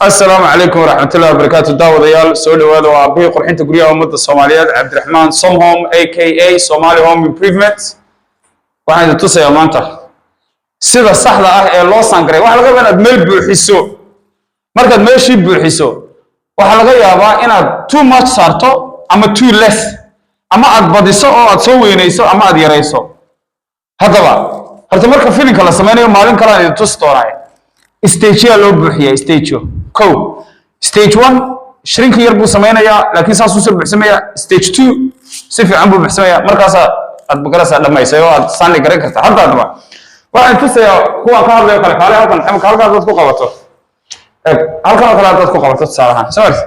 Asalaamu calaykum waraxmatullahi wabarakaatu. Daawadayaal, soo dhowaada. Waa aabihii qurxinta guryaha ummadda Soomaaliyeed, Cabdiraxmaan Somhome, a.k.a. Somali Home Improvement. Waxaan idin tusayaa maanta sida saxda ah ee loo sangaray. Waxaa laga yaabaa inaad meel buuxiso. Markaad meeshii buuxiso, waxaa laga yaabaa inaad too much saarto ama too less, ama aad badiso oo aad soo weynayso ama aad yarayso. Haddaba horta marka filling-ka la sameynayo, maalin kale aan idin tusi doonaa, stage-yaa loo buuxiyaa. Stage kow, stage one, shrinki yar buu sameynayaa, laakiin saasuu soo buuxsamayaa. Stage two si fiican buu buuxsamayaa. Markaasaa aad magaraysaa dhamaysay oo aad sandi garan kartaa. Hadda haddaba waxaan tusayaa kuwaan ka hadlayo kale. Kaale halkan, imika halkan haddaad ku qabato, eeg, halkan oo kale haddaad ku qabato, tusaale ahaan, soo marti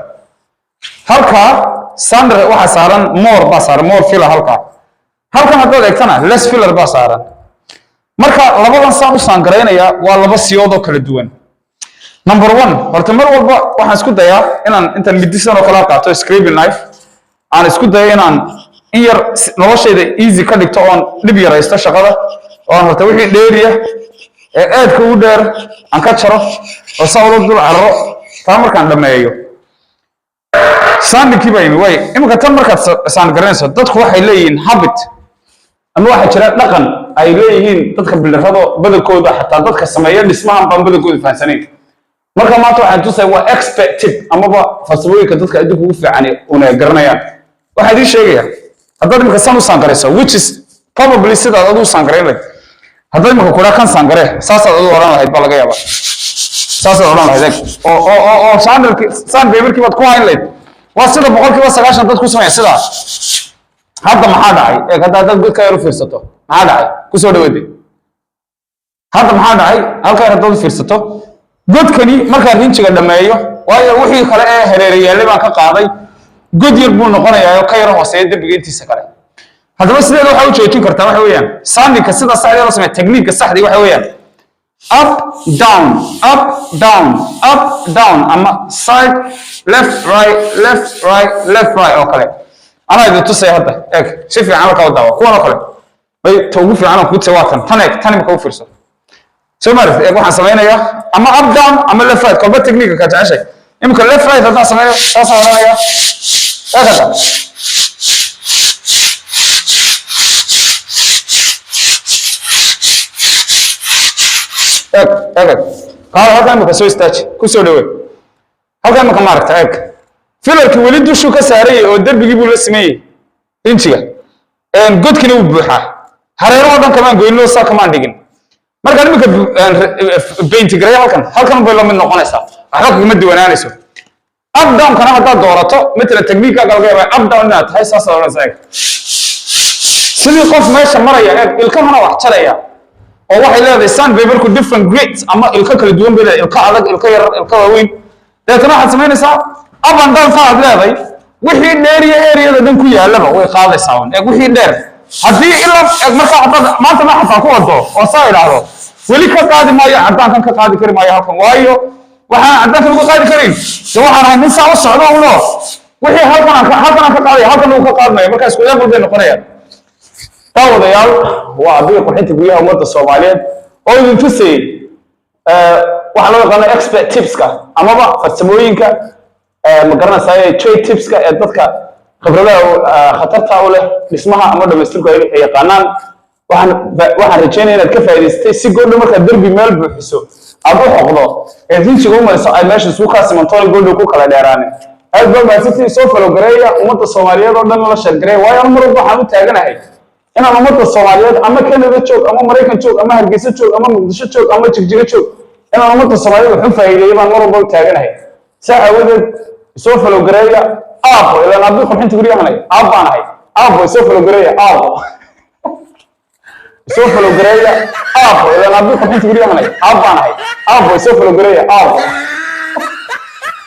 halkaa sander waxaa saaran, more baa saaran, more filler. Halkaa, halkan haddaad eegtana, less filler baa saaran. Marka labadan saan u saangaraynaya waa laba siyood oo kala duwan. Number one, horta mar walba waxaan isku dayaa inaan intaan midisan oo kala qaato, scraping knife, aan isku dayo inaan in yar noloshayda easy ka dhigto oon dhib yaraysto shaqada, oo aan horta wixii dheeriya ee aadka u dheer aan ka jaro oo saa ula dul cararo. Taa markaan dhammeeyo, sanding-kii baa yimi. Way imika tan markaad sand garanayso, dadku waxay leeyihiin habit ama waxaa jira dhaqan ay leeyihiin dadka builder-ado badankooda, xataa dadka sameeya dhismahan baan badankooda fahansanayn. Marka maanta waxaan tusaya waa expert tip amaba farsamooyinka dadka adduunka ugu fiican una garanayaan. Waxaan idiin sheegaya, haddaad imika san u saangarayso, which is probably sidaad adigu saangarayn lahayd, haddaad imika kuraa kan saangaree, saasaad adigu odhan lahayd baa laga yaabaa. Saasaad odhan lahayd, eeg, oo sandarki sandpaper-kii baad ku hayn lahayd. Waa sida 90% dad ku sameeya sidaa. Hadda maxaa dhacay? Eeg hadda, haddaad godka yar u fiirsato, maxaa dhacay? Kusoo dhaweede. Hadda maxaa dhacay? Halkaa haddaad u fiirsato godkani, markaan rinjiga dhammeeyo, waayo wixii kale ee hareere yaallay baan ka qaaday, god yar buu noqonayaa oo ka yaro hooseeya derbiga intiisa kale. Haddaba sideeda waxaa u joojin kartaa waxa weeyaan, sanding-ka sida saxdii loo sameeya, technique saxdii waxa weeyaan up down, up down, up down, ama side, left, right, left, right, left, right oo kale. Anaa idin tusaya hadda. Eeg, si fiican halkaa u daawa. Kuwan oo kale bay ta ugu fiican oo kuu tusay waa tan. Tan eeg, tan imika u fiirso. Soo maaragtid? Eeg, waxaan samaynayaa ama up down ama left right, kolba technique ka jeceshay. Imika left right haddaan samaynayo, saasaan odhanayaa. Eeg hadda. Eeg, eeg, eeg, qaado. Halkaa imika soo istaaji, ku soo dhaweey halkaa imika. Maaragta, eeg, filler-kii weli dushuu ka saarayay oo derbigii buu la sameeyey rinjiga. Godkina wuu buuxaa, hareerahoo dhan kamaan goynoo, saa kamaan dhigin. Markaan imika paint gareeyo halkan, halkan bay la mid noqonaysaa, waxba kagama duwanaanayso. Up down kana haddaad doorato, matalan technique-kaaga laga yaabaa up down inaad tahay, saasaad odhanaysaa. Eeg, sidii qof meesha maraya, eeg, ilkahana wax jaraya oo waxay leedahay sandpaper-ku different grades ama ilko kala duwan bay leedahay, ilko adag, ilko yarar, ilko waaweyn. Dabeetana waxaad samaynaysaa up and down saa aad leedahay, wixii dheer iyo area-da dhan ku yaallaba way qaadaysaa un. Eeg, wixii dheer haddii ilaa, eeg, markaa haddaad maanta ma xataa ku wado oo saa idhaahdo, weli ka qaadi maayo caddaankan, ka qaadi kari maayo halkan. Waayo, waxaan caddaankan uga qaadi karin de waxaan ahay nin saa u socdo uno. Wixii halkan aan halkan aan ka qaadaya, halkan uu ka qaadmayo. Markaa isku level bay noqonayaan. Daawadayaal, waa abiga qurxinta guryaha ummadda Soomaaliyeed oo idin tusayey waxaa loo yaqaano expert tips-ka amaba farsamooyinka, ma garanaysaa, trade tips-ka ee dadka khibradaha khatarta u leh dhismaha ama dhamaystirku ay yaqaanaan. Waxaan rajeynaya inaad ka faa'iidaystay si goodho markaad derbi meel buuxiso aad u xoqdo ee rinjiga u mariso, ay meesha isugu kaa simantoona goodhow ku kala dheeraanin. Aad baa mahadsantihiin. Soo follow gareeya, ummadda Soomaaliyeed oo dhan la share gareeya, waayo anu mar walba waxaan u taaganahay inaan ummadda Soomaaliyeed, ama Canada joog, ama Maraykan joog, ama Hargeysa joog, ama Muqdisho joog, ama Jigjigo joog, inaan ummadda Soomaaliyeed wax u faa'iideeyo baan mar walba u taaganahay. Saa aawadeed soo follow gareeya. Aabo, ilaan aabbi qurxinta guryahanay aab baan ahay. Aabo, soo follow gareeya. Aabo, soo follow gareeya. Aabo, ilaan aabbi qurxinta guryahanay aab baan ahay. Aabo, soo follow gareeya. Aabo.